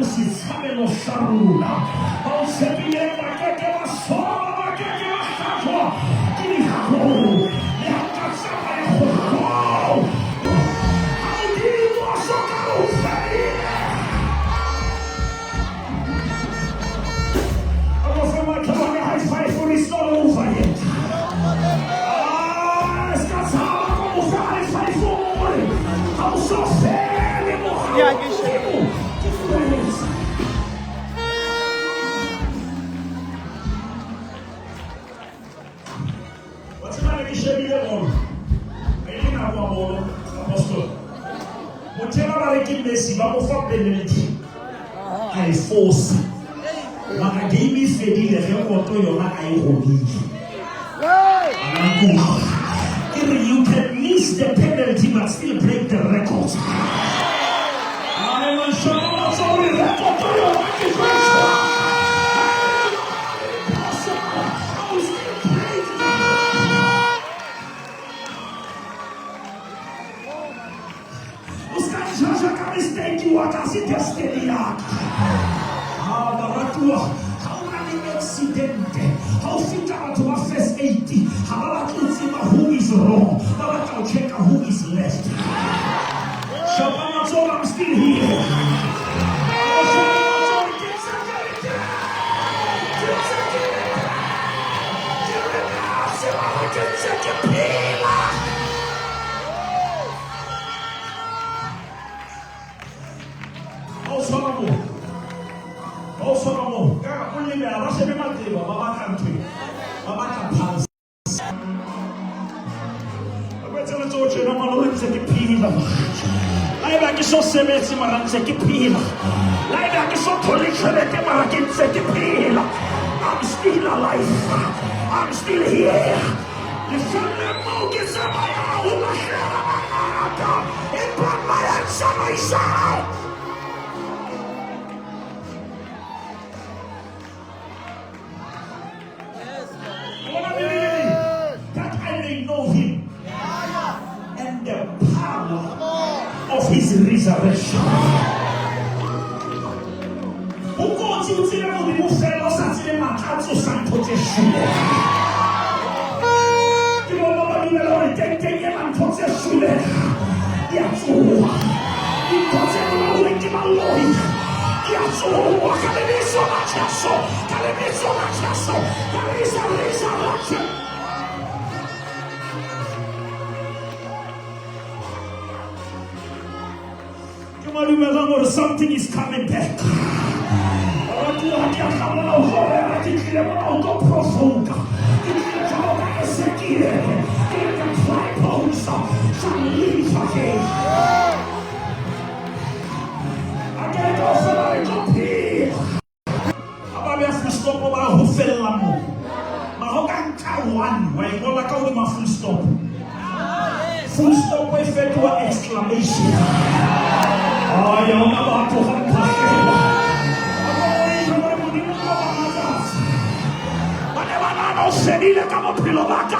O setshabelo sa rona. Ba o tshepileng ba ke ke ba swaba, ba ke ke ba hlajwa ke dihlong. Le ha o ka tsamaya kgohlong, ha Modimo a so ka re o fedile. A mo fe makhelwane high five hore it's not over yet. Ah, se ka tshaba ko mo fe high five hore ha o so fele mohau wa Modimo ke fuweletsa. Wa tseba ne ke shebile bolo. E le nako ya bolo, Apostle. Motho ena ba re ke Messi ba mo fa penalty. A e fosa. Mara game e fedile ge koto yona a e robile. Ana Ke re you can miss the penalty but still break the record. Amen. Shaba sorry record yona ke tlo e tshwara. I will still break the O ska judge ka mistake wa ka se destiny ya ka. Ah, baratuwa, ha o na le accident, ha o fihla batho ba first aid, ha ba batle ho tseba who is wrong, ba batla ho checka who is left. Shapa matsoho, I'm still here. Shapa matsoho, ke ntse ke le teng. Ke ntse ke le teng. Ke re na tseba hore ke ntse ke phela. Ha o tshwara moo, ha o tshwara moo, ka o lebela ba shebe maqeba, ba batla ntho e, ba batla pulse. Ba kwetse letsoho tjena malome ntse ke phela. Le haeba ke so sebetse mara ntse ke phela. Le haeba ke so thole tjhelete mara ke ntse ke phela. I'm still alive. I'm still here. Lefelleng moo ke tsamayang ho lahleha ba bangata, empa nna ya ntsamaisang. Bona Bibele, that I may know him and the power of his resurrection. Ho kotsi o tsebe Modimo fela o sa tsebe matla a tsosang ntho tse shweleng. Ke bona ba dumela hore tenteng ena ntho tse shweleng di a tsoha. Dintho tse bolauweng ke baloi di a tsoha ka lebitso la Jesu, ka lebitso la Jesu, there is a resurrection. Ke ba dumelang hore something is coming back. Baratuwa, ke a tla mona ho tlo rera, ke tlile mona ho tlo provoka. Ke tlile jwalo ka Ezekiele. Ke re the dry bones shall live again. A ke re kaofela re tlo phela. Ha ba beha full stop ba ho fella moo. Mara o ka nka one wa e ngola ka hodima full stop. Full stop e fetoha exclamation. Ay, ha ona batho ga mphahlela. Modimo tlo ba matsatsi. Ba ne ba nahana o fedile ka bophelo ba ka.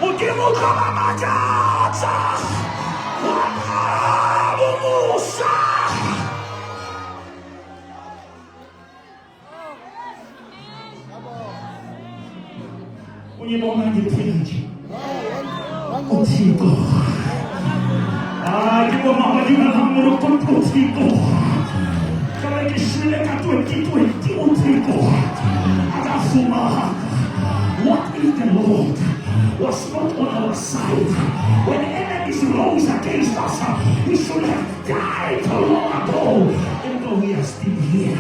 Modimo tlo ba makatsa. Wa bo mosa. Uyibona ngiphila nje. UThixo. Ah, ke bo mama di na mo ko uThixo. Ka ba ke shwele ka 2020 uThixo. Akafuma. What if the Lord was not on our side? When enemies rose against us, we should have died long ago. Empa we are still here.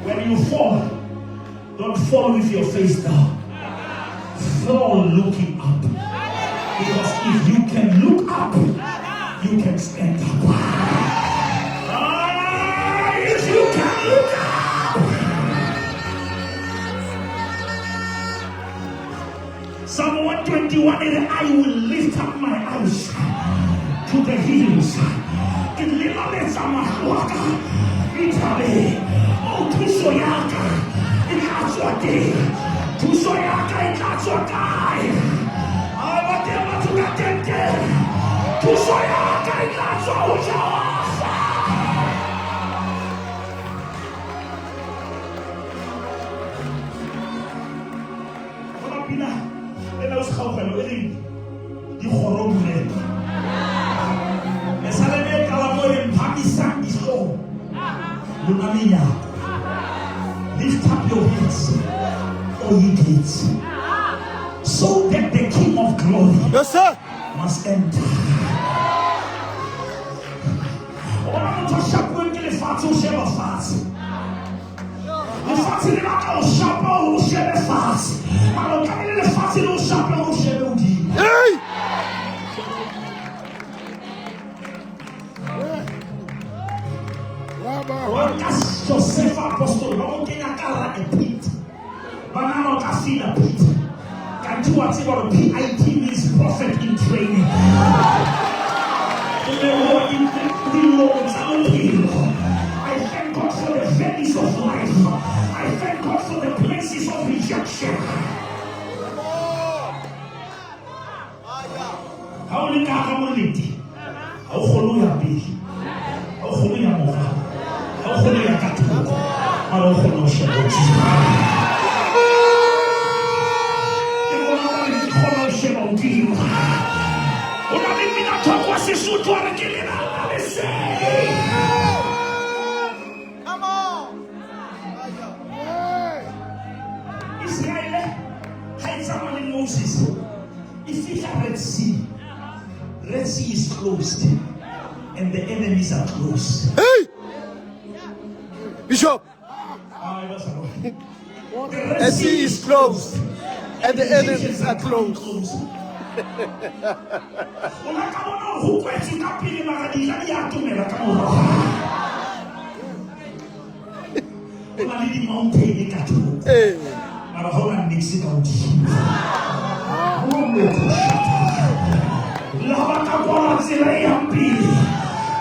When you fall, don't fall with your face down. Fall looking up. Because if you can look up, you can stand up. Ah, if you can look up. Psalm 121 and I will lift up my eyes to the hills. Ke lelaletsa mahlo a ka dithabeng. Moo thuso ya ka e tla tswa teng. Thuso ya ka e tla tswa kae? A ba teng batho pina ena o sekgaogelo e reng dikgoro bulela. Mesaleme e qala mo e reng phahamisang dihlooho lona menyako. Lift up your heads, O ye gates, so that the King of glory Yes, sir. must enter. O bona motho a shapuweng ke lefatshe o sheba fatshe. Lefatshe le batla o shapa o shebe fatshe. Mara o tlamehile lefatshe le o shape o shebe hodimo. Hey! Wa nka Josefa apostol ba mo kenya ka hara a pit. Ba nahana o tla feel a pit. Kanti wa tseba hore PIT means prophet in training. Ke leboha dilong tsa bophelo. I thank God for the valleys of life. I thank God for the places of rejection. Ha o le ka hara molete, ha o kgone ho ya pele, ha o kgone ho ya morao, ha o kgone ho ya ka thoko, mara o kgone ho sheba hodimo. Ke bona hobane ke kgona ho sheba hodimo. Ho na le mmina thoko wa Sesotho a re ke lebala lesedi. Come on. Israele ha e tsamaya le Moses e fihla Red Sea. Red Sea is closed and the enemies are close. Hey! Bishop, The Red the sea is closed and the enemies are closed. O la ka bona hore ho kwetswe ka pele mara dira di atomela ka morao. Ho na le di-mountain ka thoko. Hey. Mara ha ona niks ka hodimo. Ho motho shata. Le ha ba ka kwala tsela e yang pele.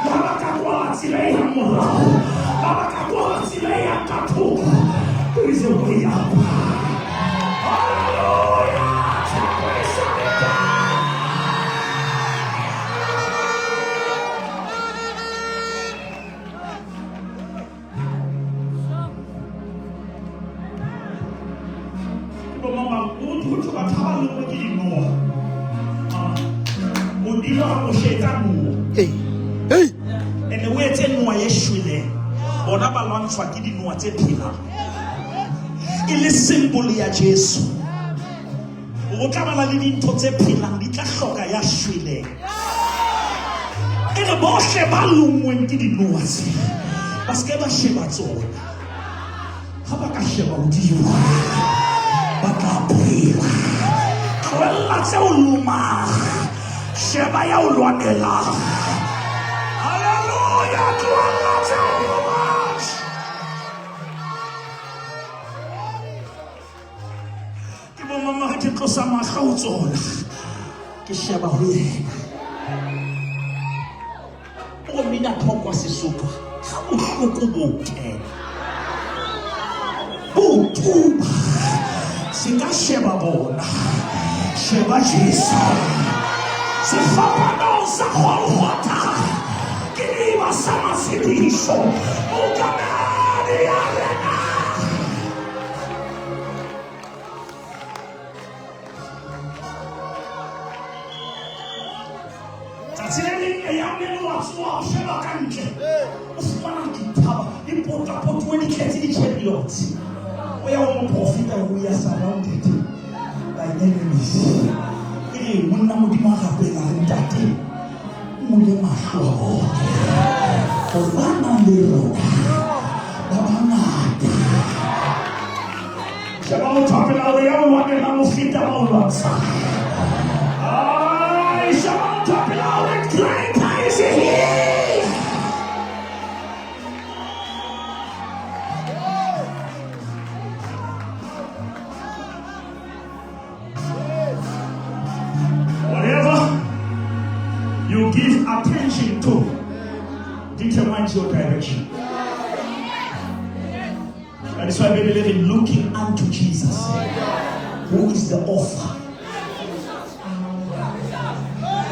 Le ha ba ka kwala tsela e yang morao. Le ha ba ka kwala tsela e yang ka thoko. There is a way up. Hallelujah! Tshepo e sa le teng. Ke bo mang ho thwe batho ha ba longwe ke dinoha. Ah, Modimo ha o etsa noha. Hey. Hey! Ene o etse noha e shweleng. Bona ba lwantshwa ke dinoha tse phelang. E le symbol ya Jesu. O tla bala le dintho tse phelang di tla hloka ya shweleng. E re bohle ba lonngweng ke dinoha tse ba se ke ba sheba tsona. Ha ba ka sheba hodimo ba tla phela. Tlohella tse o lomang. Sheba ya o lwanelang. Hallelujah! Tlohella tse o lomang. Ke bo mama ke tlosa mahlo ho tsona. Ke sheba ho yena. O mmina thoko wa Sesotho ha bohloko bo kena. Bo tuba. Se ka sheba bona. Sheba Jesu. Sefapanong sa Golgotha. Ke diba sa matshediso. Mookamedi ya rena. Tsatsi le leng e yang mele wa tsoha o sheba ka ntle. O fumana dithaba di potapotuwe di tletse di-chariots. O ya ho moprofeta we are surrounded by enemies. Ee, monna Modimo a rapela re ntate mmule mahlo a bone. Hore ba nang le rona ba bangata. Sheba motho a pela hore ya o lwanelang ho feta ba o lwantshang. Ai, sheba motho a pela hore greater is he. Whatever you give attention to determines your direction. That is why we believe in looking unto Jesus, who is the author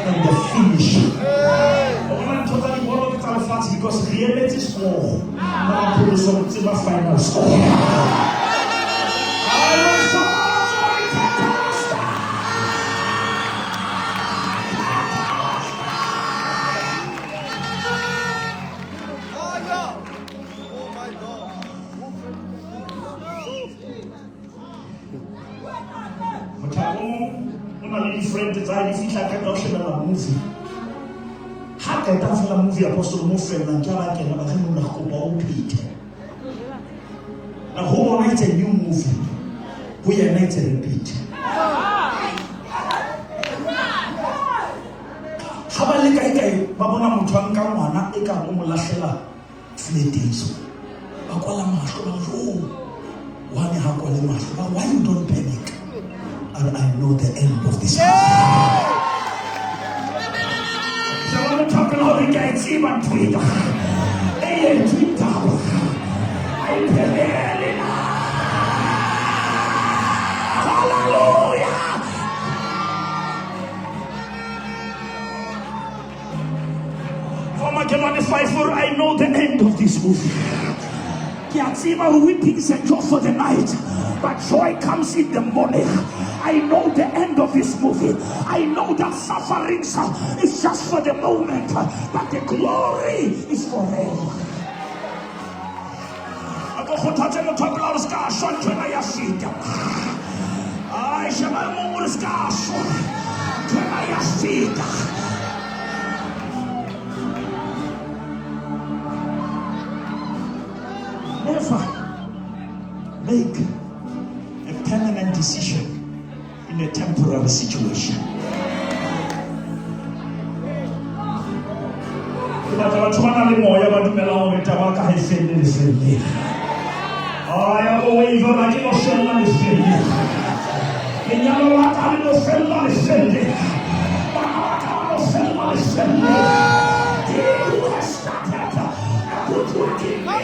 and the finisher. O bona ntho tsa dibolo ke tsa lefatshe because re emetse score. Mara pholoso o tseba final score. O mong o na le di-friend tsa hae di fihla a qeta ho shebella movie. Ha qeta fela movie apostle mo fellang ke a ba kena ba re monna re kopa o phethe. Na ho bona it's a new movie. Ho yena it's a repeat. Ha ba le kae kae ba bona motho a nka ngwana e ka o mo lahlela fleteng so. Ba kwala mahlo ba re jo. One ha kwale mahlo ba why you don't panic? And I know the end of this. Sheba motho a pela hore ke a e tseba ntho ena. E etswe taba. Ha e phelele na. Hallelujah. For Makelwane 5 for I know the end of this movie. Ke a tseba hore weeping is endure for the night, but joy comes in the morning. I know the end of this movie. I know that sufferings is just for the moment, but the glory is forever. A ko kgothatse motho a pela hore se ka shwa ntho ena ya feta. Ai, sheba e mong hore se ka shwa ntho ena ya feta. Never make a permanent decision in a temporary situation. Ke batla batho ba nang le moya ba dumelang hore taba ka ha e felle lefelleng. Aya bo wave ba ke no fella lefelleng. Lenyalo la ka le no fella lefelleng. Bana ba ka ba no fella lefelleng. He who has started a good work in me.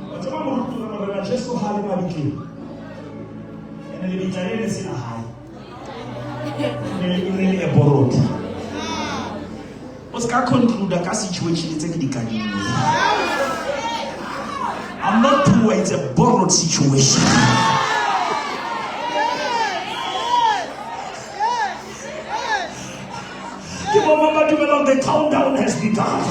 Wa tseba moruti wa Morena Jesu ha le mabitleng. Ene lebitla le ne se la hae. Ne le a borrowed. O ska conclude ka situation tse ke di kadimeng. I'm not poor, it's a borrowed situation. Ke bo mang ba dumelang the countdown has begun.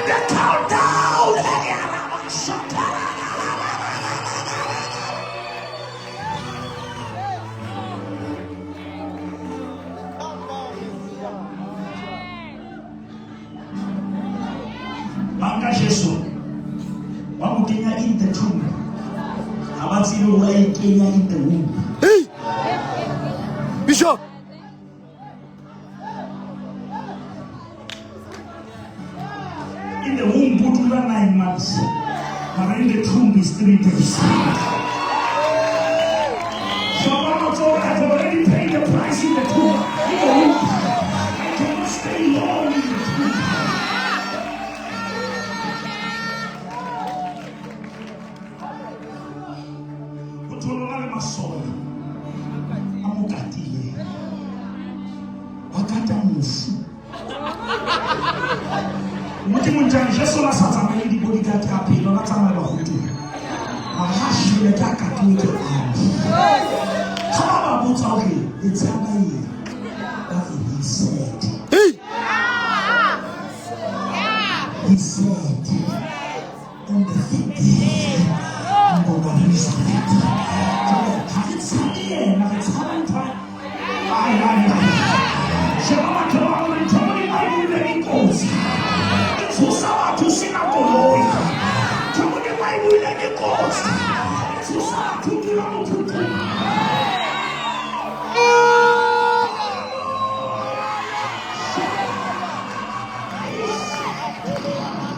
The countdown. Ba nka Jesu ba mo kenya in the tomb. Ha ba tsebe hore a ikenya in the womb. Hey! Bishop! In the womb o dula 9 months. Mara in the tomb is 3 days. So matsoho, I've already paid the price in the tomb. In the womb. I cannot stay long in the tomb. Ho tholola le masole a mo katileng. Ba kata mofu. Modimo njang Jesu la sa tsamaye le di-bodyguard a phela, o la tsamaya bahutung. Mara ha shwele ke a katuwe ke ao. Ha ba ba botsa hore le tshaba eng, ba re he said. Hey! He said on the third day I'm gonna resurrect. Jwale ha re tshabe yena, re tshaba ntho ai ai ai. Sheba batho ba hore ntho e Modimo a e buileng e kotsi. E tshosa batho sena koloi. Ntho e Modimo a e buileng e kotsi. E tshosa batho o dula mokhukhung.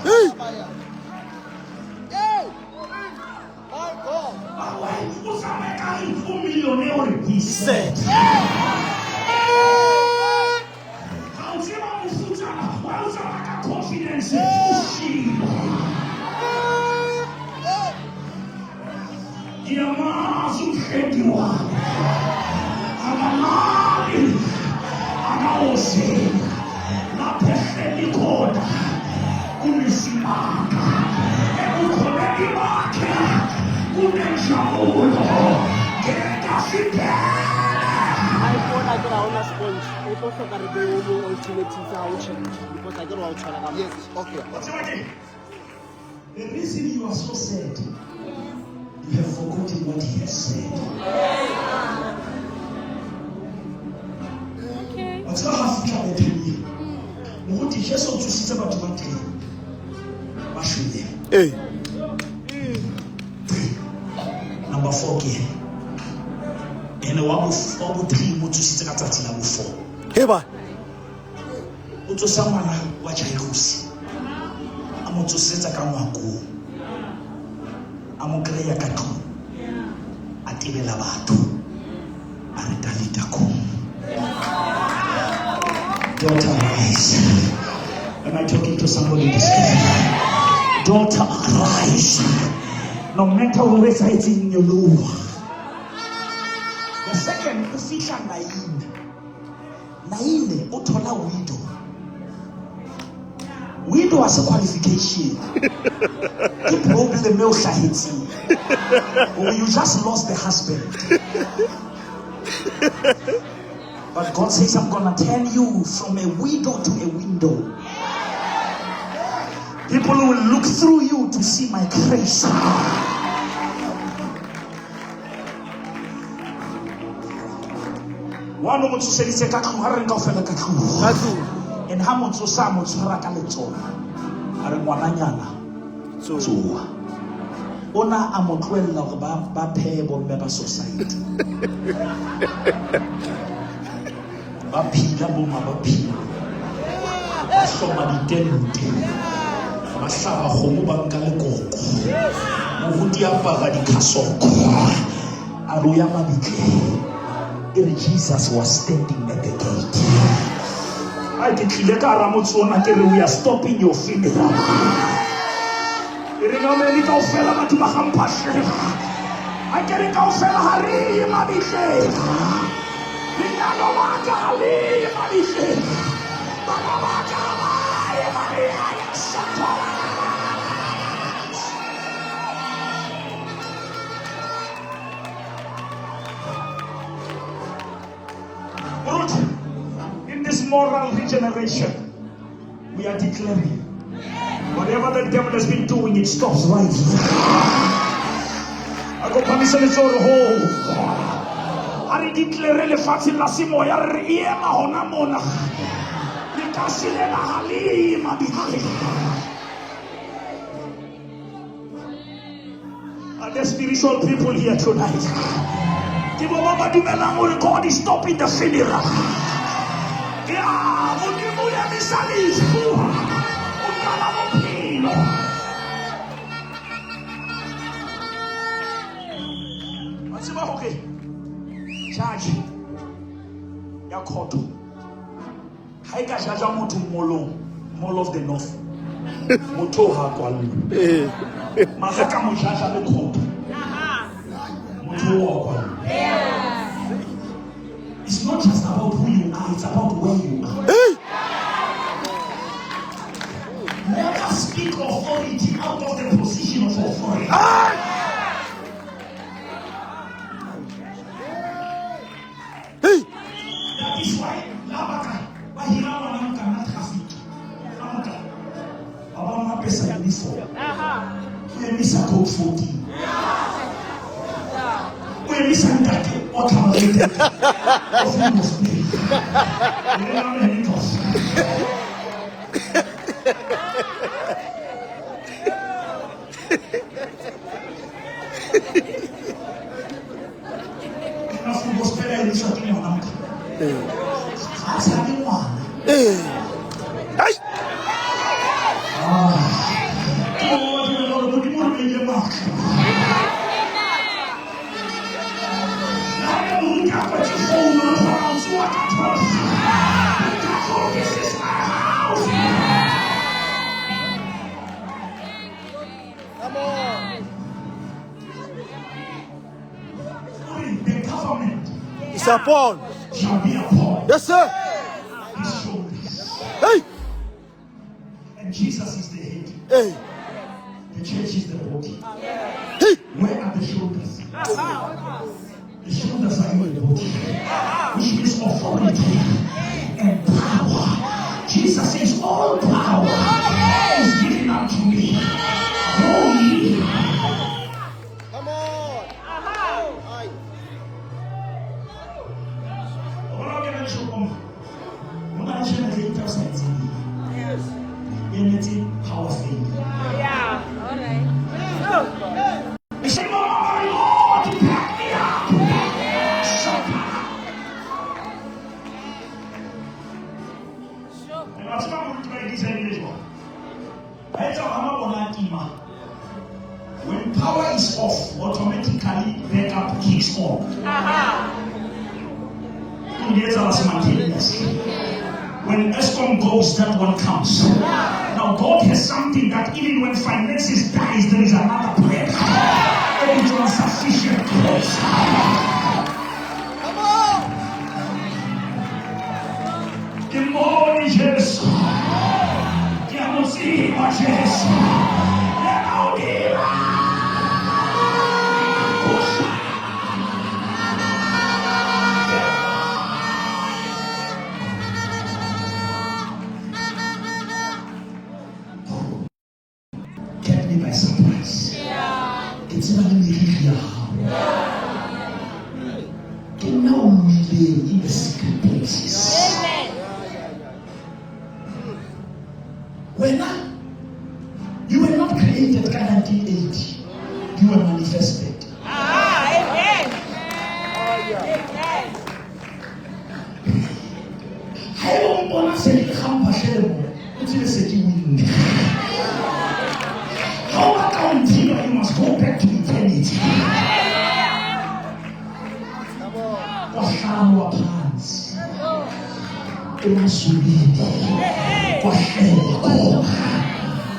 Hey! O tsamaye kae? O millionaire hore he said. Ha o tseba mofutsana, wa o tsamaya ka confidence, o shilo. Ngiyamazi umhlengi wami. Akalali, akawozeli. Lapho ehleli khona kunesimanga. Ebukhoneni bakhe kunenjabulo. Ngeke asiphele. ona sponge o tlo hloka re beye o mong alternative ha o change because akere wa o tshwara ka Yes, okay. Wa tseba keng? The reason you are so sad, you have forgotten what he has said. Wa tseba ha fihla Bethania, moruti Jesu o tsositse batho ba teng ba shweleng. Ee. Number 4 ke ena. Ene wa bo 3 mo tsositse ka tsatsi la bo 4. He ba. O tsosa ngwana wa Jairus. A mo tsosetsa ka ngwakong. A mo kry-a ka tlung. A tebela batho. A re talita kum. Daughter, rise. Am I talking to somebody this evening? Daughter, rise. No matter what etsahetseng nyoloha. The second, o fihla Nain. Nain o thola widow. Widow ha se qualification. Ke problem e o hlahetseng. Or you just lost the husband. But God says, I'm going to turn you from a widow to a window. People will look through you to see my grace. One o mo tsoseditse ka tlung, ha re reng kaofela ka tlung. Ka tlung. And ha mo tsosa, a mo tshwara ka letsoho. A re, ngwananyana, Tsoha. tsoha. Ona a mo tlohella hore ba phehe bomme ba society. Ba phila bomma ba phila. Ba hloma ditente. Ba hlaba kgomo ba nka lekoko. Moruti a apara dikhasoko. A re o ya mabitleng. E re Jesus was standing at the gate. A ke tlile ka hara motse ona ke re we are stopping your funeral. E re nomeli kaofela batho ba ga Mphahlele. A ke re kaofela ha re ye mabitleng. Lenyalo la ka ha le ye mabitleng. Bana ba ka ha ba ye mabitleng. Ruth, in this moral regeneration, we are declaring whatever the devil has been doing, it stops right here. I go permission to ho. A re declare lefatshe la semoya re re ema hona mona. Lekase lena ha le ye mabitleng. Are there spiritual people here tonight? Ke bo ba ba dumelang hore God is stopping the funeral. Yeah, Modimo o emisa lefu. O qala bophelo. Wa tseba hore judge ya court ha e ka judge motho mall-ong, Mall of the North, motho ha kwallwe. Mara ka mo judge le court, motho o a kwallwe. It's not just about who you are, it's about where you are. Hey! Never speak authority out of the position of authority. Hey! That is why Labaka, ba hira ngwana mokana traffic. Ba moka. Ba ba mo apesa uniform. O emisa code 14. O emisa ntate o tlhama le teng. O full of spirit. Le na le handcuffs. Nna full gospel a emiswa ke ngwana moka. Ha a tshabe ngwana. Ai! Ke bo ba dumela hore Modimo o re beile matla. Le ha ebe moruti a kwetse founu, re kgona ho tsoha ka 12. Because this is my house. Come on. The government is upon. Shall be upon. Yes, sir. His shoulders. Hey. And Jesus is the head. Hey. The church is the body. Hey. Where are the shoulders? The shoulders are in the body, which means authority and power. Jesus says, all power is given unto me. Go ye. Come on. Aye. O bona o kena dishopong, ho na le tjhelete e tla o sa e tsebeng. E emetse power failure. Yeah. All right. They say, "Oh, Lord, back me up." Shut up. Sure. And wa tseba moruti ba Elisa ebile jwang? Ba etsa hore ha mabone a tima, when power is off, automatically backup kicks on. Aha. Ke di etsahala simultaneously. When Eskom goes, that one comes. Now God has something that even when finances dies, there is another prayer. And it's on sufficient grace. Come on. Ke mmone Jesu. Ke a mo tseba Jesu. Yena o dira. Kept me by surprise. Ke tseba le meriri ya hao. Ke nna o mmileng in the secret places. Amen. Wena, you were not created ka 1980. You were manifested. Aha. Amen. Amen. Haeba o mpona se ke kgamphahlele mo, o tsebe se ke winne. Ha o batla ho nthiba, you must go back to eternity. Come on. Wa hlalwa phansi emazulwini, kwahlelwa khona,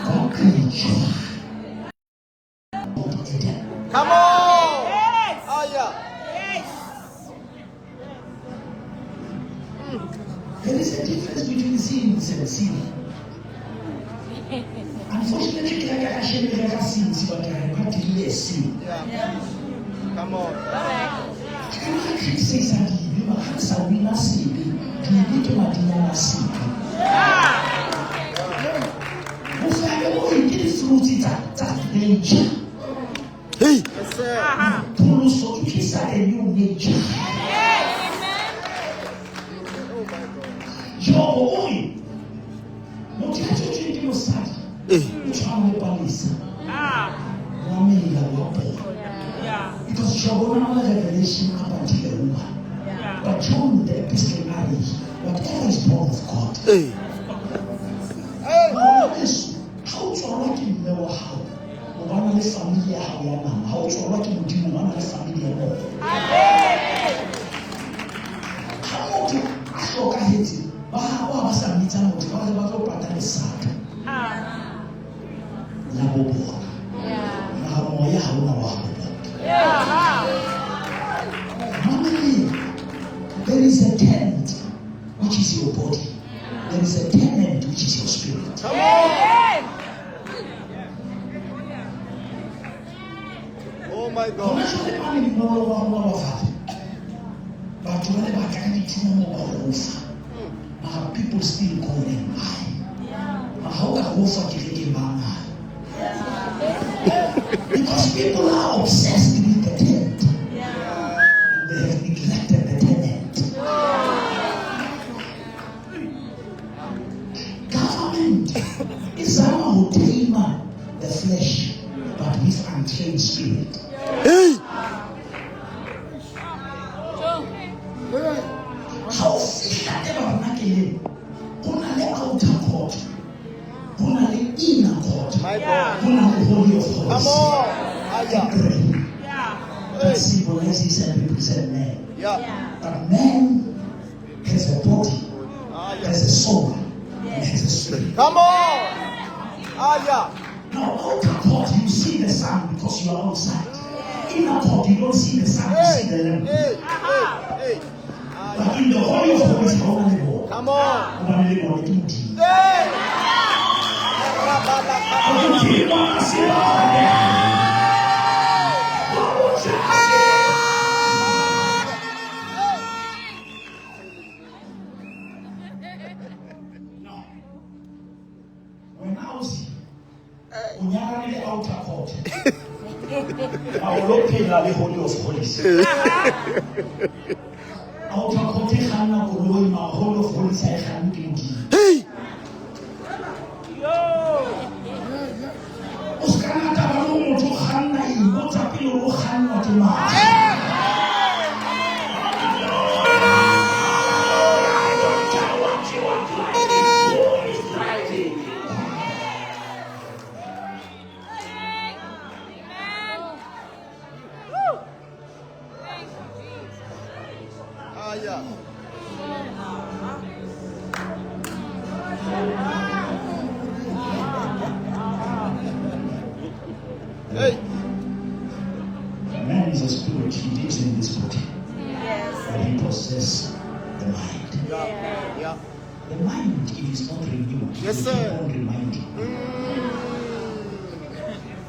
kwagqitshwa. Eden. Come on. Yes. Aya. Yes. There is a difference between sins and sin. Unfortunately, ke reka ka shebe re ka sins, but re ba dirile sin. Yeah. Come on. All right. Ke ka nna criticize dibe, mara ha re sa wina sebe, dibe ke madinyana a sebe. Bofebe bo re ke di-fruits tsa nature. Hey. Yes, sir. Aha. Pholoso e tlisa a new nature. Yes. Oh my God. Jobo o re motho ya tswetsweng ke mosadi Eh. o tshwana le palesa, Ah. wa mela, wa pola. Yeah. Because Job o na le revelation up until a woman. Yeah. But John the epistle a re, whatever is born of God. Hey. Hey. Ngwana weso, ha o tswalwa ke mme wa hao, o bana le family ya hao ya nama. Ha o tswalwa ke Modimo, o bana le family ya moya. Amen. Ha motho a hlokahetse, ba habo ha ba sa mmitsa motho, ba re ba tlo pata lesaka Ah. la bo bona. Mara moya ha ona wa habo bona. Aha. Mameleng, there is a tent which is your body. There is a tenant which is your spirit. Come on. Amen. Oh my Hona God. jwale mane dimolong wa rona wa fatshe, batho ba le batla ka dithunya moo ba gofa. Mara people still go and buy. Mara ha o ka gofa kerekeng ba ngata. Because people are obsessed with the tent. They have neglected the tenant. Government is zama ho tame the flesh, but with untrained spirit. Hey. Ha o fihla tabernakeleng, ho na le outer court, ho na le inner court, My God. ho na le holy of holies. Come on. Aya. Three. Yeah. That symbolizes and represents man. Yeah. But man has a body, Aya. has a soul, and has a spirit. Come on. Aya. Now, outer court, you see the sun because you are outside. Inner court, you don't see the sun, you see Hey. the lamb. Hey. Hey. Hey. But in the holy of holies, ha o na le bone. Come on. Hobane le bone ke Modimo. Hey. Modimo a ka se bone. Wa motho a se When I was o nyalane le outer court. A o lo phela le Holy of Holies. Outer court e kganna koloi, mara Holy of Holies ha e kganne ke Modimo. Hey! Yo. O se ka nna taba le hore motho o kganna eng, botsa pele hore o kgannwa ke mang. I don't care what you are driving, who is driving you? Ah, yeah. Hey! Man is a spirit, he lives in this body, but he possesses the mind. Yeah. Yeah. The mind, if it's not renewed, Yes, will sir. keep on reminding.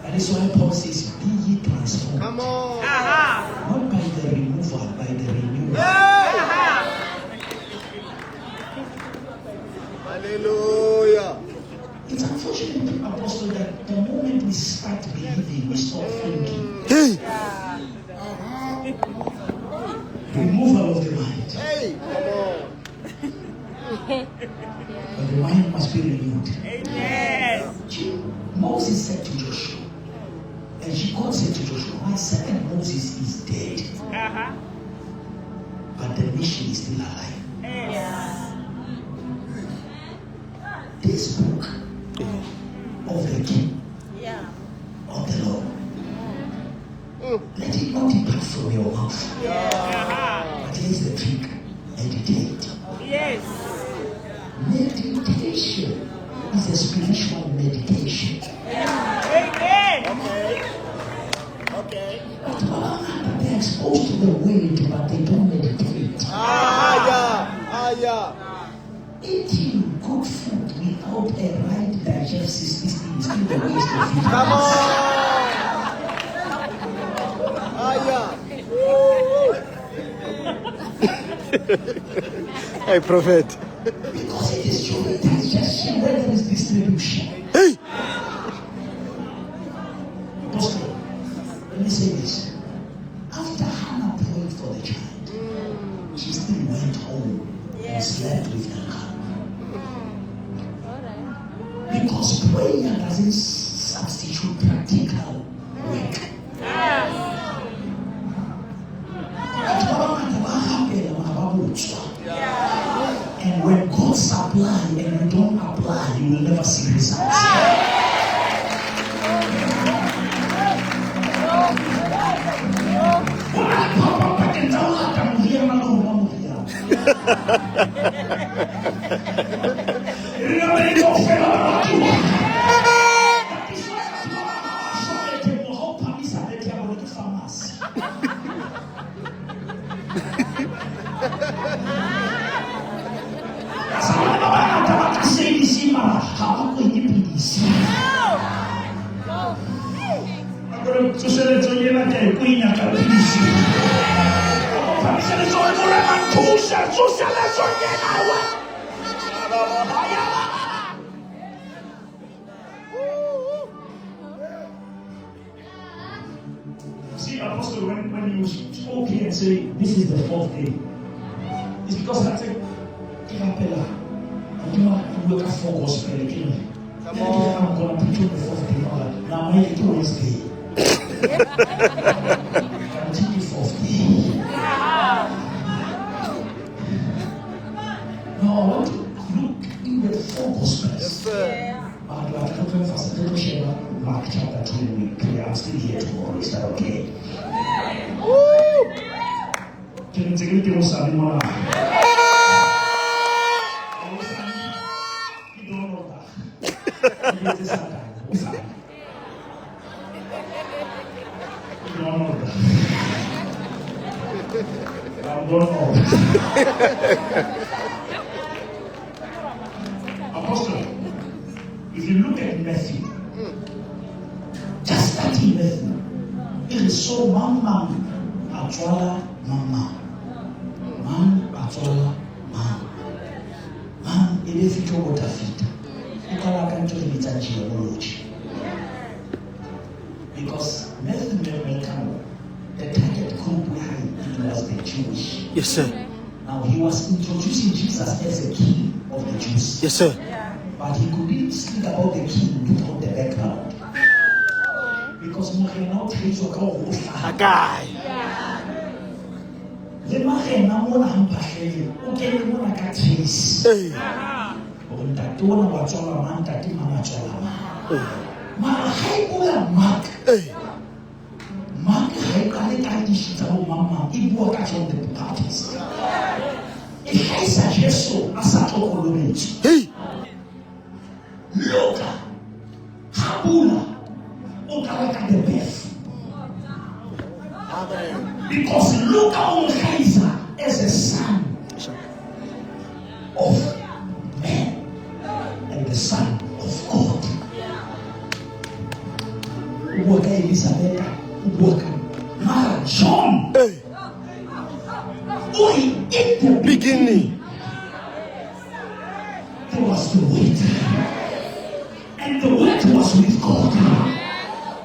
That is why Paul says, be ye transformed. Come on. Aha. Not by the removal, by the renewal. Hey! Aha. Hallelujah. It's unfortunate, Apostle, that the moment we start believing, we stop thinking. Hey! Removal of the mind. Hey! Come on. But the mind must be renewed. Amen. Moses said to Joshua, and God said to Joshua, my servant Moses is dead, Aha. but the mission is still alive. Yes. This book of the king, of the law, let it not depart from your mouth. Aha. But here's the trick: meditate. Yes. Meditation is a spiritual medication. Amen. Okay. But ba bangata, they're exposed to the word, but they don't meditate. Ah, yeah. Ah, yeah. Eating good food without a right digestive system is still a waste of food. Come on. Ah, yeah. Hey, Prophet. Because it is during digestion where there is distribution. Hey! Apostle, let me say this. After Hannah prayed for the child, she still went home and slept with Elkanah. Because prayer doesn't substitute practical work. Batho ba bangata ba rapela mara ba botswa. And when God supply and you don't apply, you will never see results. Ho na le phapang pakeng tsa ho lata moriana le ho nwa moriana. Re na le kaofela ba ratuwa. That is why batho ba bang ha ba shwa bethe, ha o phamisa bethe ya bona ke pharmacy. Ka sa bana ba bangata ba tla service mara ha ba kwenye pidisi. Akore tsoseletsong ena ke a e kwenya ka pidisi. O phamise letsoho Morena nthuse tsoseletsong ena wa. See, Apostle, when you spoke here and say this is the fourth day, it's because I said, ke rapela. Modimo a bua ka four gospel ke re. Come Then ke re, on. I'm gonna preach on the fourth day. Now, my ke Wednesday. Until the fourth day. Now, I want to look in the four gospels. Yes, sir. But like I can fast little share Mark chapter 2 we pray. I'm still here tomorrow. Is that okay? Woo! Ke ntse ke le teng hosane mona. Hosane ke Donald. Ke etse Satane, hosane. Ke Donald. I'm Donald. Apostle, if you look at Matthew, just starting Matthew, it is so mang mang a tswala mang mang. Mang a tswala mang. Mang e be fihla ho Dafita. O qala ka ntho e re bitsang genealogy. Because Matthew Melkamo, the target group ya hae, it was the Jewish. Yes, sir. Now he was introducing Jesus as a king of the Jews. Yes, sir. But he couldn't speak about the king without the background. Because morena o tlhaiswa ka hore o hlaha Kae? Le marena mona ha mphahlele o kene mona ka trace. Ee. Hore ntate ona wa tswala mang, ntate mang a tswala mang. Mara ha e bua Mark, Ee. Mark ha e qale ka issue tsa bo mang mang, e bua ka John the Baptist. E hlahisa Jesu a sa tlo kolobetswa. Hey. Luka ha bula o qala ka the birth. Because Luka o mo hlahisa as a son of man and the son of God. O bua ka Elizabeth, o bua ka mara John Ee. o re in the Beginning. there was the Word, and the Word was with God,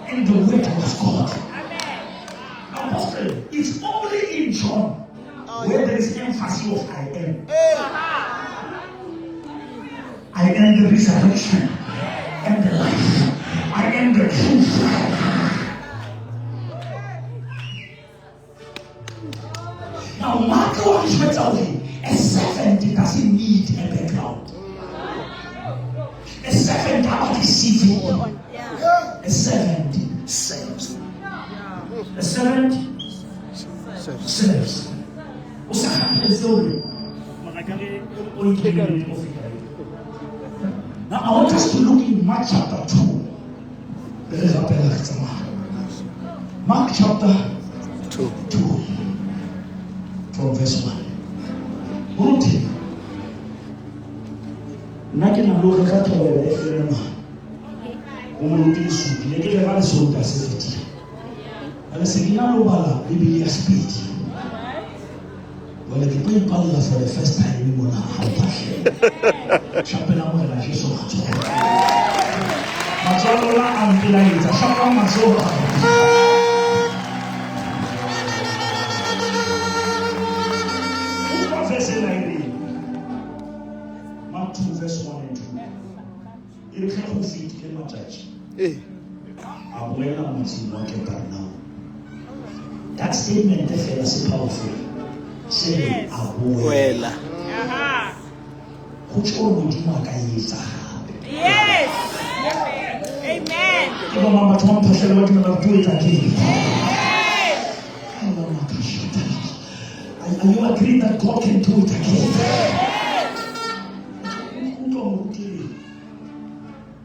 and the Word was God. Apostle, it's only in John where there is emphasis of I am. I am the resurrection and the life. I am the truth. Now, Mark wa re jwetsa hore a servant doesn't need a background. A servant ha ba CV. A servant serves. A servant serves. O sa kgathaletse hore mara ka re o nkile o feta. Now, I want us to look in Mark chapter 2. Re rapela re tsamaya. Mark chapter 2. 2 from verse 1. Moruti, nna ke na le hore ka Thobela FM ho moruti Lesupi, ne ke rera le Sontaha se fetileng. Jwale se ke na le ho bala Bibele ya Sepedi. Jwale ke tlo ipalla for the first time mona ha o phahlele. Shapela Morena Jesu matsoho. Matsoho a lona a mpelaetsa. Shapang matsoho a lona. Utlwa verse ena e reng. Mark 2 verse 1 and 2. E re ge go fetile matšatši, Ee. a boela motseng wa Capernaum. That statement fela se powerful. Se re a boela. Wela. Go tjho hore Modimo a ka etsa hape. Yes. Amen. Ke ba mang batho ba mphahlele ba dumela ho etsa ke? Are you agreeing that God can do it again? Utlwa moruti e re,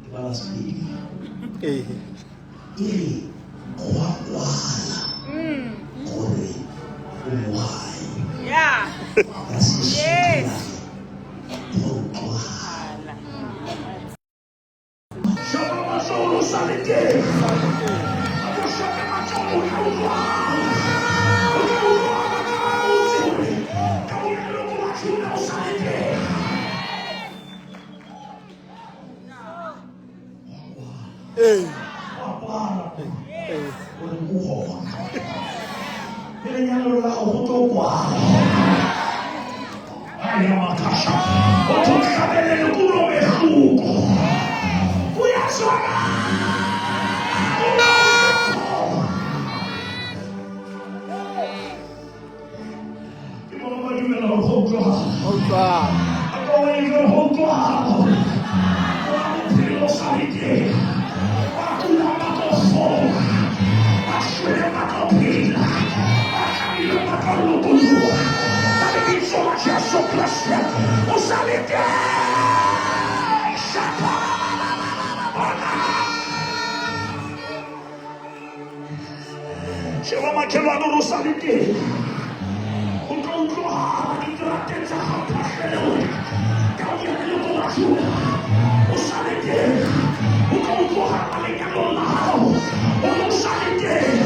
ke bala Sepedi. Ee. E re go a kwala gore o mo gae. Yeah. Ka Sesotho Yes. la re, go a utlwahala. Shapa matsoho o sa le teng. A ko shape matsoho o tla utlwahala. O tla utlwahala ka hara motse hore ka boleloko ba Juda o sa le teng. Ee. Wa kwala. Ee. O re o gona. Le lenyalo la gago go tlo kwala. Aya makasha. O tlo hlabelele kulo mehluko. Kuyazwakala. Ke bona ba dumela hore go utlwahala. Ho utlwahala. A ko o etse ho utlwahala hore wa bophelo o sa le teng. Ba kulang ba tlo fola. Ba shweleng ba tlo phela. Ba tlamilweng ba tlo lokoloha. Ka lebitso la Jesu Kreste, o sa le teng. Shapa. Sheba makhelwane hore o sa le teng. O tlo utlwahala diterateng tsa hao phahlele hore ka o ya leloko la Juda, o sa le teng. O tlo utlwahala lenyalong la hao hore o sa le teng.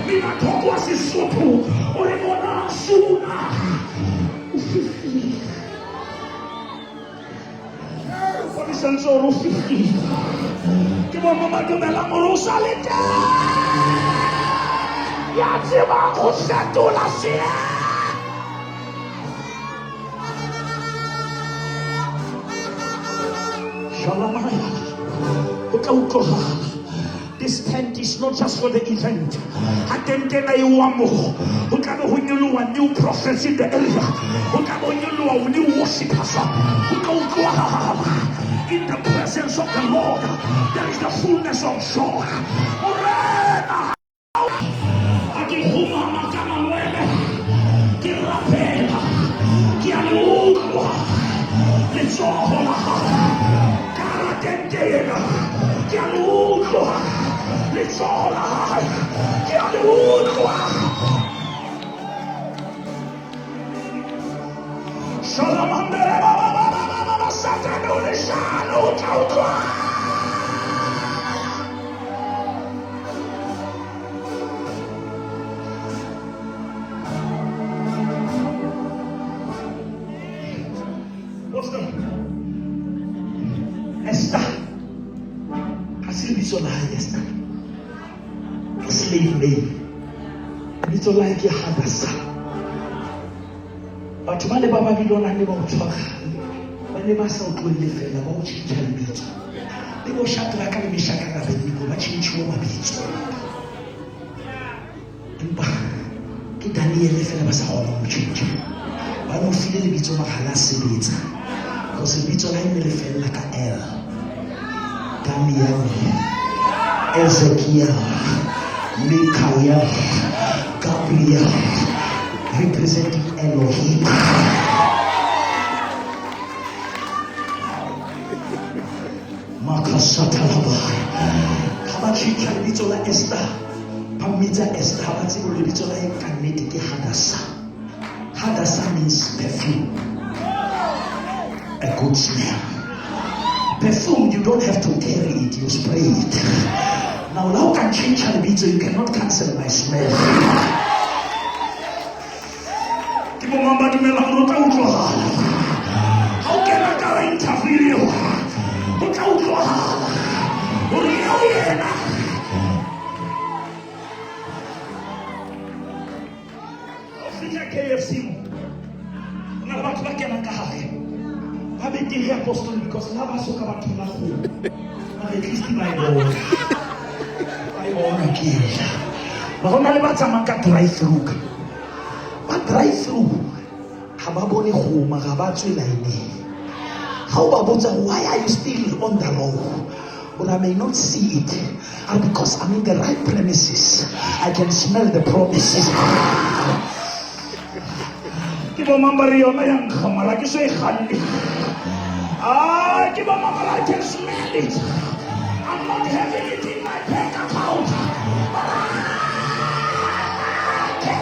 Mina thoko wa Sesotho o re bona suna. O fihlile. Fodisa santse o re o fihlile. Ke bo mang ba dumelang hore o sa le teng? Ya tsebang ho fetola seemo. Shalamaya. O tla utlwahala. This tent is not just for the event. Ha tente ena e wa moo, ho tla be ho nyoloha new prophets in the area. Ho tla be ho nyoloha new worshippers. Ho tla utlwahala. In the presence of the Lord, there is the fullness of joy. Morena, ha ke kgumama ka mangwele, ke rapela, ke a le utlwa letsoho la hao ka hara tente ena, ke a le utlwa letsoho la hae, ke a le utlwa. Shalamandere ba ba ba ba ba ba ba, Satane o leshano, o tla utlwa. What's the Esther? Ha se lebitso la hae Esther. Ke slave name. Lebitso la hae ke Hadassah. Batho ba le ba Babylona ne ba o tshwara. Ba ne ba sa o tlohelle fela, ba o tjhentjha lebitso. Le bo Shadraka le Meshaka le Abednego ba tjhentjhuwa mabitso. Empa ke Daniele fela ba sa kgonang ho tjhentjha. Ba mo file lebitso mara ha la sebetsa. Because lebitso la hae ne le fella ka L. Daniel, Ezekiel, Michael, Gabriel, representing Elohim. Makasatalaba. Ha ba tjhentjha lebitso la Esther, ba mmitsa Esther, ha ba tsebe hore lebitso la hae ka nnete ke Hadassah. Hadassah means perfume, a good smell. Perfume, you don't have to carry it, you spray it. Now, now can change lebitso, you cannot cancel my smell. Ke bo mang ba dumelang hore o tla utlwahala? Ha o kena ka hara interview eo, o tla utlwahala hore eo yena. Ha o fihla KFC mo, ho na le batho ba kenang ka hare. Ba betere apostle because la ba soka ba thola kgomo. Mara at least ba e bona. Ba e bona ke ela. Mara ho na le ba tsamayang ka drive through. Ba drive through ha ba bone kgomo mara ba tswe line-eng. Ha o ba botsa why are you still on the road? But I may not see it. And because I'm in the right premises, I can smell the promises. Ke bo mang ba re yona ya nkga mara ke so e kganne. Ah, ke bo mang ba re I can smell it. I'm not having it in my bank account. But I can.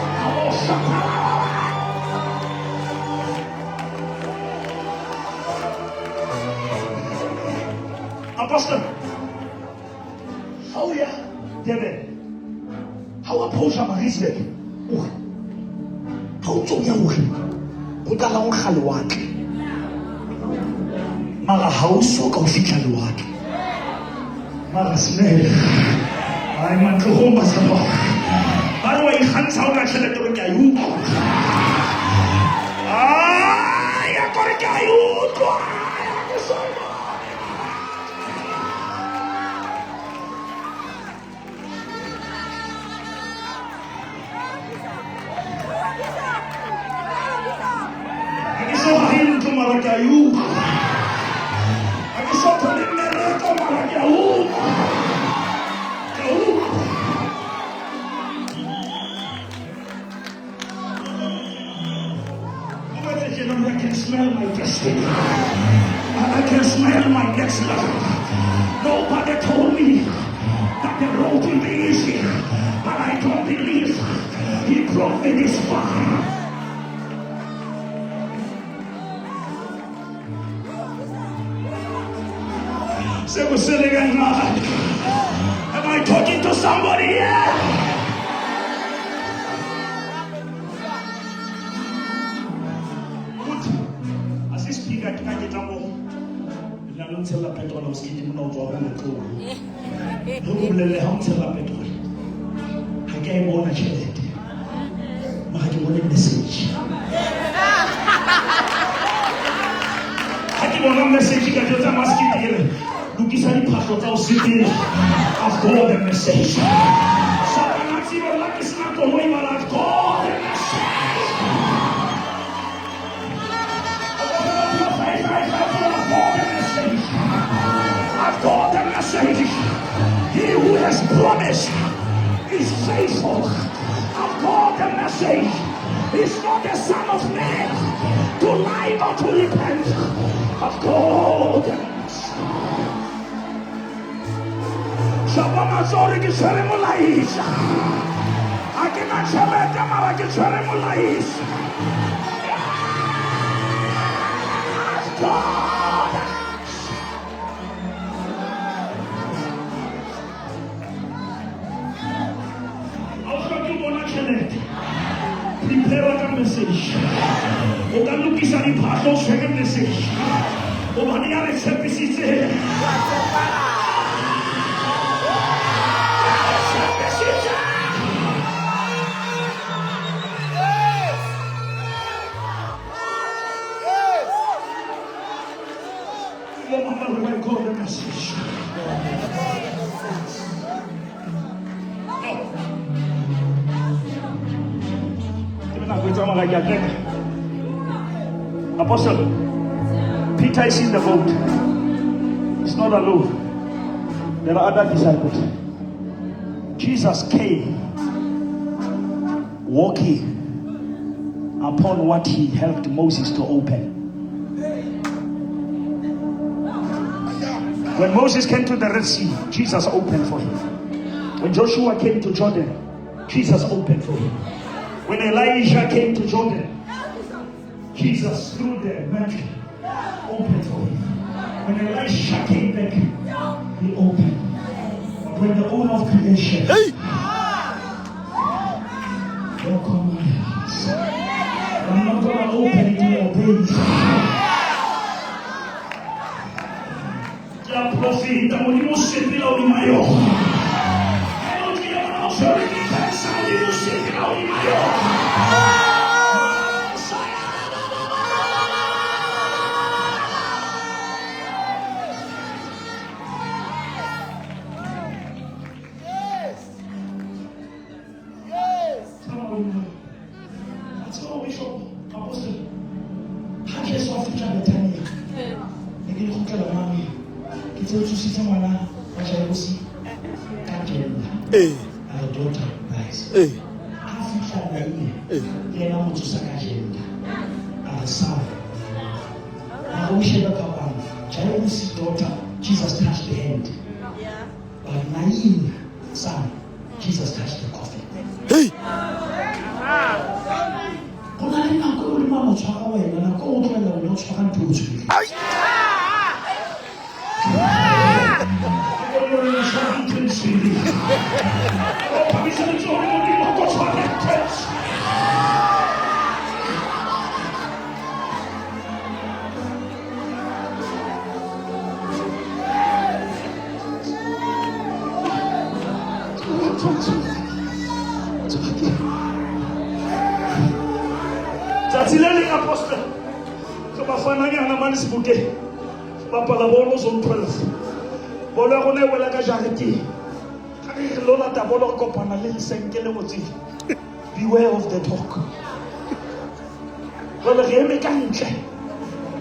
Apostle, ha o ya Durban, ha o approacha Maritzburg, o re, ha o tso ya o re, ho qala ho nkga lewatle. Mara ha o so ka o fihla lewatle. Mara smell. Ai mantlong ba sa ba. Ba re wa ikgantsha ha o na tjhelete hore ke a e utlwa. Ai, ya kore ke a e utlwa. Ha ke so e bone. Ha ke so hahe ntlo mara ke a e utlwa. Ha ke so thole mmereko mara ke a utlwa. Ke a utlwa. I can smell my destiny. I can smell my next level. Nobody told me that the road will be easy, but I don't believe he brought me this far. Am I talking to somebody here? kwana o sekete mona o tswa hole tlo. Re ko bolelle ha o ntshela petrol. Ha ke a e bona tjhelete. Mara ke bone message. Ha ke bona message ka jwetsa maskete ke re lokisa diphahlo tsa ho sepela. I've got the message. Satana a tsebe hore ha ke sena koloi mara I've got the message. I've got the message. He who has promised is faithful. I've got the message. He's not the son of man to lie or to repent. I've got the message. Shapa matsoho ke tshwere molaetsa. Ha ke na tjhelete mara ke tshwere molaetsa. God. Ha o hloke ho bona tjhelete. Prepare ka message. O ka lokisa diphahlo o tshwere message. Hobane ya re tshepisitse. Ya re tshepisitse. Mama, I got the message. No. Ke nako e tsamaya ke a qeta. Apostle, Peter is in the boat. He's not alone. There are other disciples. Jesus came walking upon what he helped Moses to open. When Moses came to the Red Sea, Jesus opened for him. When Joshua came to Jordan, Jesus opened for him. When Elijah came to Jordan, Jesus through the mantle opened for him. When Elisha came back, he opened. But when the owner of creation, Hey! don't come my house. I'm not gonna open it to obey. Ke a profeta, Modimo o sepela hodima yona. Ha o tlile bona o tshwerwe ke cancer, Modimo o sepela hodima yona. Tshaba hodima yona. A tseba ho bishop, apostle, ha Jesu a fihla Bethania, ne ke le kgutlela mane, ke tse o tsositse ngwana wa Jairus ka gender. Ee. A re, daughter, rise. Ee. Ha fihla Naine, Ee. le yena a mo tsosa ka gender. A re, son. Mara o shebe phapang. Jairus' daughter, Jesus touched the hand. But Nain, son, Jesus touched the coffin. Hey! Go na le nako eo Modimo a mo tshwara wena, nako eo o tlohella wena o tshwara ntho eo o tshwereng. Ai! Tsatsi le leng apostle re bafananyana mane Sebokeng, re bapala bolo zone 12. Bolo ya rona e wela ka jareteng. Ha re re lo lata bolo re kopana le lesenke le ngotseng beware of the dog. Jwale re eme ka ntle,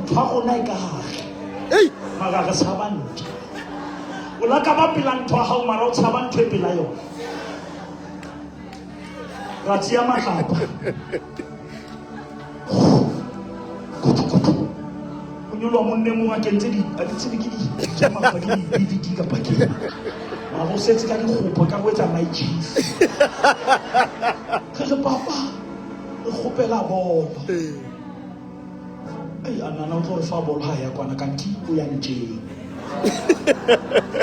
ntho ya rona e ka hare. Hey! Mara re tshaba ntho. O la ka ba pela ntho ya hao mara o tshaba ntho e pela yona. Ra tseya matlapa. Kutu, kutu. O nyoloha monna e mong a kentse di, a di tsebe ke di, ke mapa, ke di DVD kapa ke eng. Mara o setse ka dikgopo, ka ho etsa night shift. Re re, papa, re kgopela bolo. Ei, a nana o tlo re fa bolo ha ya kwana kanti o ya ntjeng.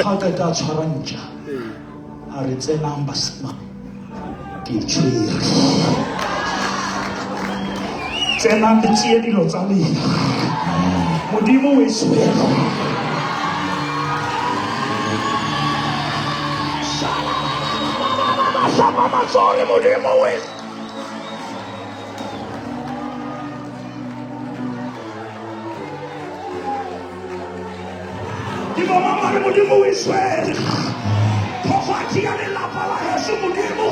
Ha qeta a tshwara ntja. A re tsenang basimane. Ke tshwere. Tsenang le tsie dilo tsa lena. Modimo o e tshwere. Hlapa matsoho le Modimo we. Ke bo mang ba re Modimo o e tshwere. Poverty ya lelapa la heso Modimo.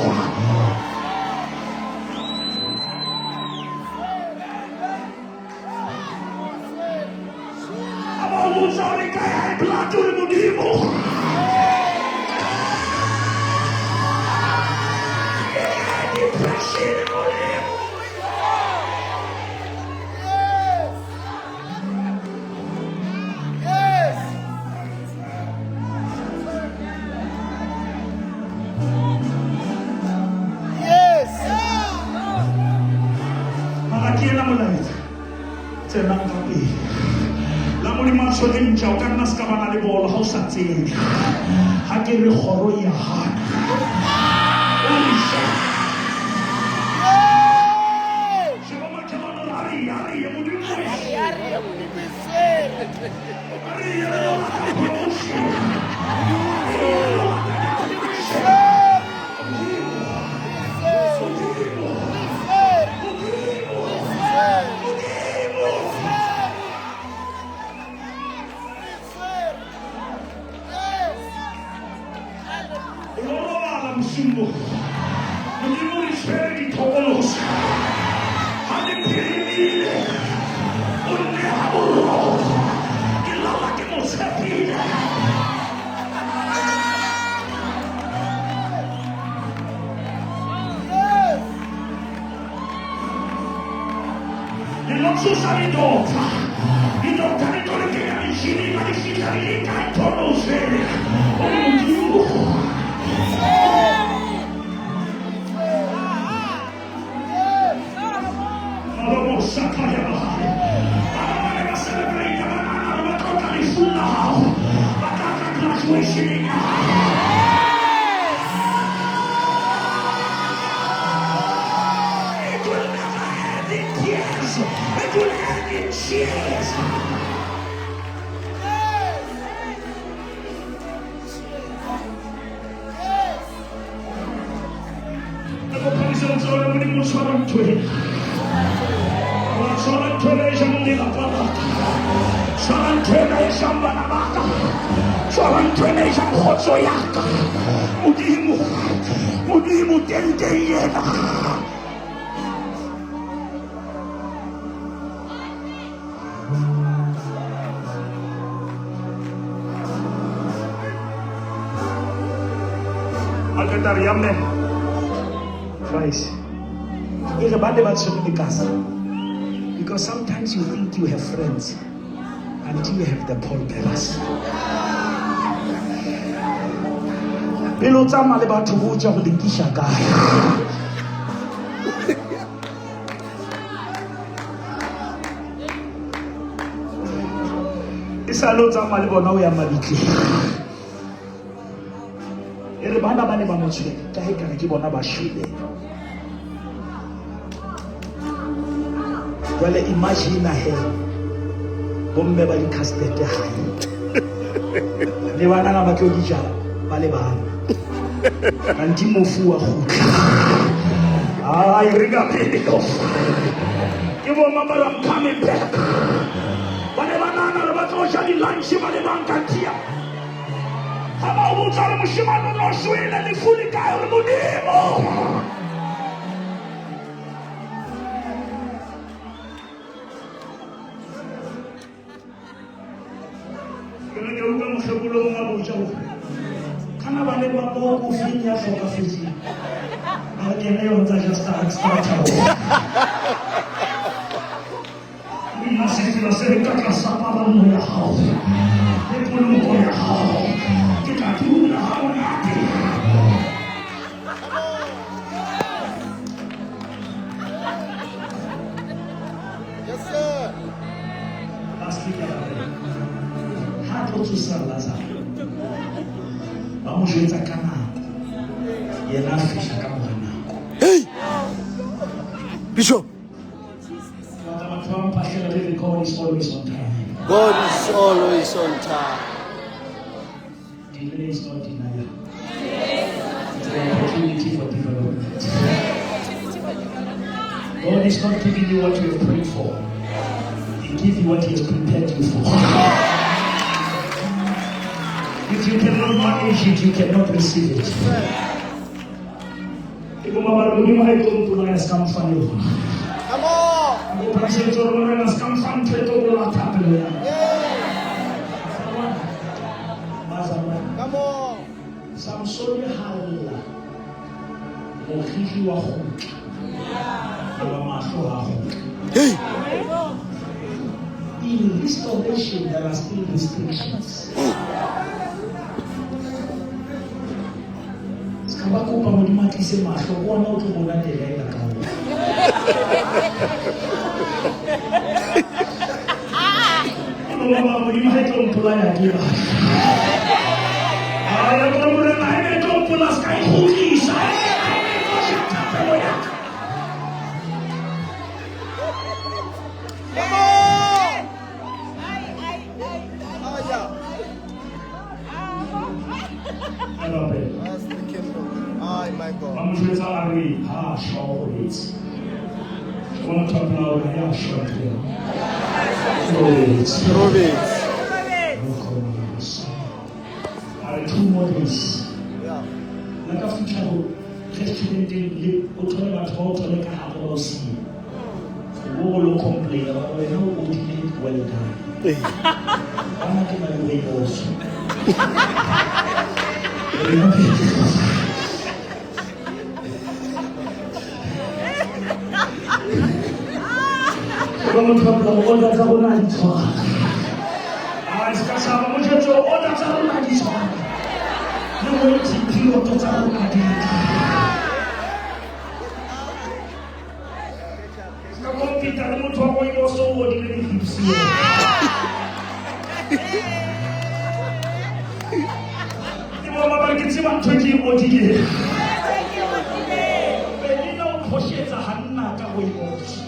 A ba o botsa hore kae high blood o re Modimo. Depression Modimo. Yes. Yes. Mara ke ena molaetsa. Tsenang ka pele. La Modimo a tshwere ntja o ka nna se ka bana le bolo ha o sa tsebe. Ha ke re kgoro e ya hana. O re shebe. Sheba makhelwane o re, a re ye, a re ye, Modimo o e A re ye, re lo lata promotion. Re ye, re lo lata elevation. Modimo. Modimo. Modimo. Modimo. O lo robala bosiung bo. Modimo re tshwere dithokolosi. Ha le phirimile, o nneha boroko. Ke lala ke mo tshepile. Le lo tsosa di-doctor. Di-doctor di tlo le kenya metjhining ha di fihla di le kae thonosele. O re Modimo. Ba sakaya ba hae. Ba ba ba ne ba celebrate ba nahana hore ba tlotla lefu la hao. Ba tla tla graduation-eng ya hao. It will never end in tears. It will end in cheers. Re kopa letsoho la Modimo o tshwara ntho ena. Wa tshwara ntho ena e jang lelapa la ka. Tshwara ntho ena e jang bana ba ka. Tshwara ntho ena e jang kgotso ya ka. Modimo, Modimo tenteng ena. A qeta re, amen. Christ. E re ba ne ba tshwere lekasa. Because sometimes you think you have friends until you have the pallbearers. Pele o tsamaya le batho botja go lekiša kae. E sa le o tsamaya le bona o ya mabitleng. E re bana ba ne ba mo tshwere ka he kare ke bona ba shweleng. Jwale imagine he bomme ba di-casket hae. Le banana ba tlo di ja ba le bana. Kanti mofu wa kgutla. Ai re ka pele. Ke bo mama ba coming back. Ba ne ba nahana hore ba tlo ja di-lunch ba le bang kanti ya. Ha ba o botsa hore moshemane o no shwele lefu le kae hore Modimo. Ke ne ke utlwa mokgekolo mong a botja hore kana ba ne ba mo kofing ya hlokafetseng. A re ke ena eo ntsa ja starter. Nna sefela se re ka tlasa paballo ya hao le poloko ya hao. Ke tla dula ha monate. Yes, sir. Lastly, ka la re, ha tlo tsosa Lazaro, ba mo jwetsa ka nako, yena a fihla ka mora nako. Hey! Bishop. Batla batho ba mpahlela le re God is always on time. God is always on time. Delay is not denial. It's an opportunity. Opportunity for development. God is not giving you what you have prayed for. He gives you what He has prepared you for. If you cannot manage it, you cannot receive it. Ke bo mama re Modimo ha e tlo mpolaya se ka mfa yona. Come on. Ko phasetse hore Morena se ka mfa ntho e tlo bolaya thapelo ya ka. Bazalwane, Come on. Samsone ha lla, moriri wa kgutla. Mara mahlo ha kgutla. Hey. In restoration, there are still restrictions. Se ka ba kopa Modimo a tlise mahlo, ke ona o tlo bona Delilah ka ona. Ke bo baba, Modimo ha e tlo mpolaya ke batla. Ah, ya bona Morena, ha e tlo mpolaya, se ka e kgutlisa. Ha e tlo ja thapelo ya ka. Come on. Oh, yeah. A rapela. That's the kingdom. Ay, my Ba God. mo jwetsa a re ha shwa o robetse. Ke bona thapelo ya rona ya shwa ntho ena. Robetse. Robert. A re 2 more days. Yeah. La ka fihla ho restauranteng le o thole batho ba o thole ka hare ba o siye. O bo o lo complain ba re wena o odile well done. Hey. Bana ke ba le rooibos. Ba motho wa pela, order tsa rona ha di tshwane. Ah, se ka tshaba, motho order tsa rona ha di tshwane. Le waiting period tsa rona ha di lekane. Se ka compete le motho wa rooibos o odile di-hips. Ke bo ba ba ke tseba ntho e ke e odileng. Belina o phoshetsa hanna ka rooibos.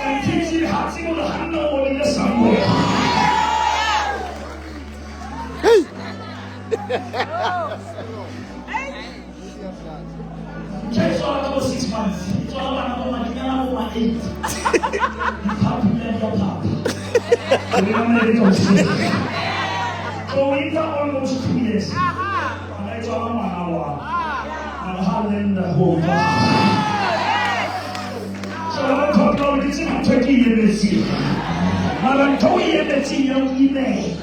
Nkitse ha tsebe hore hanna o odile somewhere. Hey. Ntho e tswala ka bo 6 months. E tswala bana ba madinyana bo ma 8. Diphapula di a phapha. Re na le tsona. So we enter almost 2 years. Bana e tswala ngwana wa. Mara ha lenda ho ka. So ba thopla hore ke tseba ntho e ke e emetseng. Mara ntho o e emetseng ya o imela.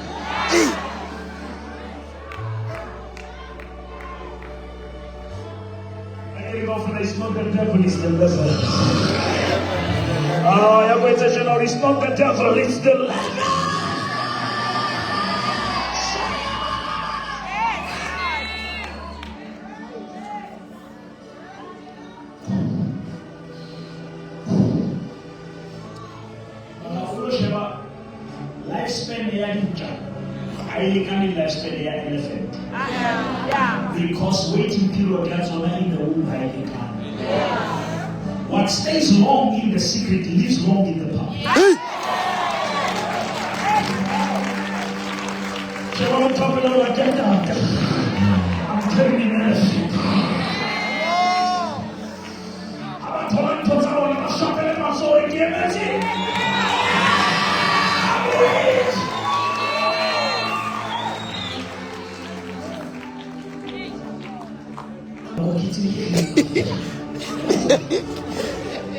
It's not the devil, it's the level. Ah, ya go etsa tjena hore it's not the devil, it's the level. Lifespan ya dintja ha e lekane le lifespan ya elephant. Because waiting period ya tsona in the womb ha e lekane. What stays long in the secret lives long in the public. Hey. Sheba motho wa pele hore ke a tata. I'm carrying an elephant. Ha ba thola ntho tsa bona, ba shapele matsoho, ke emetse. I'm wait.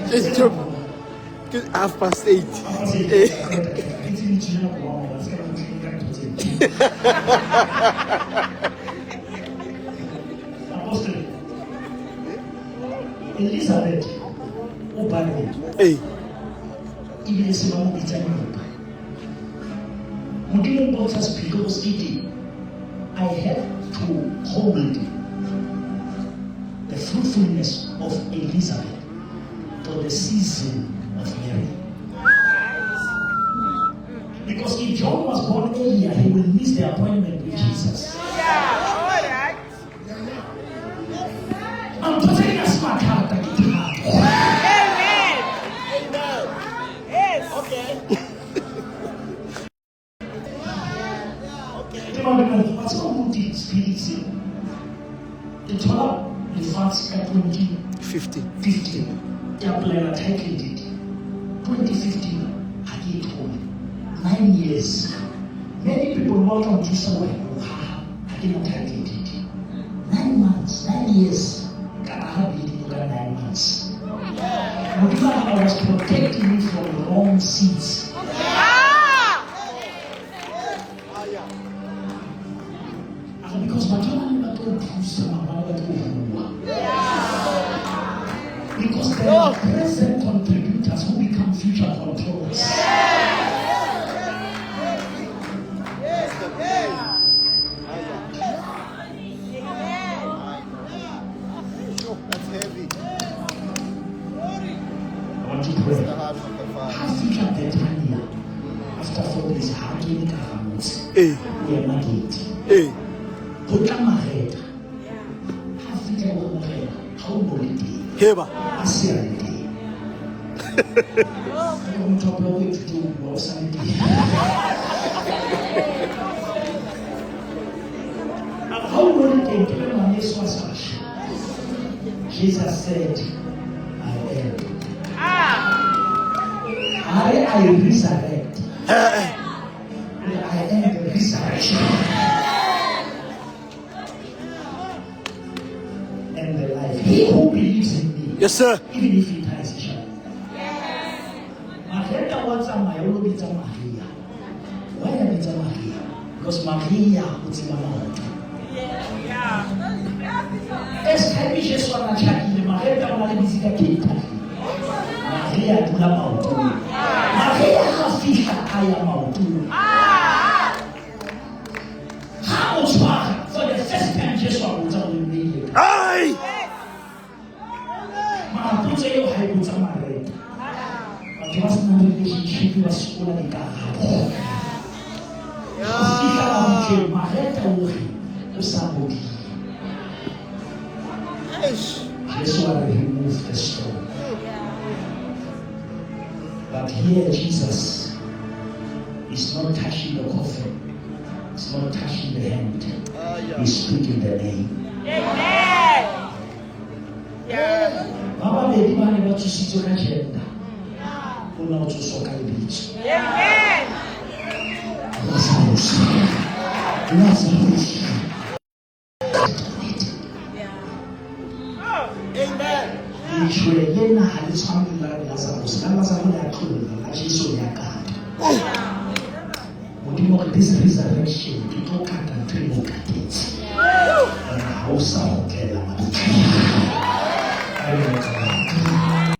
It's just 8:30. Apostle Elizabeth o barren. Hey. Ebile se ba mo bitsa nyopa. Modimo o mpontsha sephiri go sekete. I have to hold the fruitfulness of Elizabeth for the season of Mary. Because if John was born earlier, he will miss the appointment with Jesus. Yeah, all right. I'm putting a smart heart at the top. Amen. Yes. Okay. Ke Modimo a dumela, wa tseba moruti Felix, ke thola lefatshe ka 15. 2015, ke applyela title deed 2015, ha ke e thole. 9 years. Many people ba tla nthusa ho haha, ha ke na title deed. 9 months, 9 years, ka aha building ka 9 months. Modimo a was protecting me from wrong seeds. A re, because batho ba bang ba tlo thusa, mara ba tlo bua, because there are present contributors who become future controllers. That's the name. Aya. Sure, that's heavy. I want to pray. The house of the Father. Ha fihla Bethania after 4 days, ha kene ka hara motse, o ema gate. Ho tla Mareta. Ha fihla ho Morena, ha o no le teng. Heba. A se a le teng. Motho wa polao o ithute ho bua, o sa le teng. A re, ha o no le teng, ke le ngwaneso a sa shwe. Jesus said, "I am." Ha re I resurrect. I am the resurrection and the life. He who believes in me, Yes, sir. even if he dies, he shall live. Mareta wa tsamaya o lo bitsa Maria. Why a bitsa Maria? Because Maria o tseba maoto. As time Jesu a na tjhakile, Mareta o na le busy ka catering. Maria a dula maotong. Maria ha fihla a ya maotong. Ha o tshwara for the first time, Jesu a botsa o mmeile kae? Ai. Mara potso eo ha e botsa Mareta. Batho ba senang relationship ba sokola dikarabo. Ho fihla mabitleng, Mareta o re o sa bodile. Eish. Jesu a re, "Remove the stone." But here Jesus is not touching the coffin. He's not touching the hand. Aya. He's speaking the name. Amen. Yeah. Ba babedi ba ne ba tsositswe ka gender. O ne o tsoswa ka lebitso. Amen. Lazarus. Lazarus. Oh. Amen. Lejwe lena ha le tshwane le la Lazarus. La Lazarus le a tlola, la Jesu le a kata. Modimo re this resurrection ke tlo kata ntho e mo katetse. And ha o sa kgutlela mabitleng.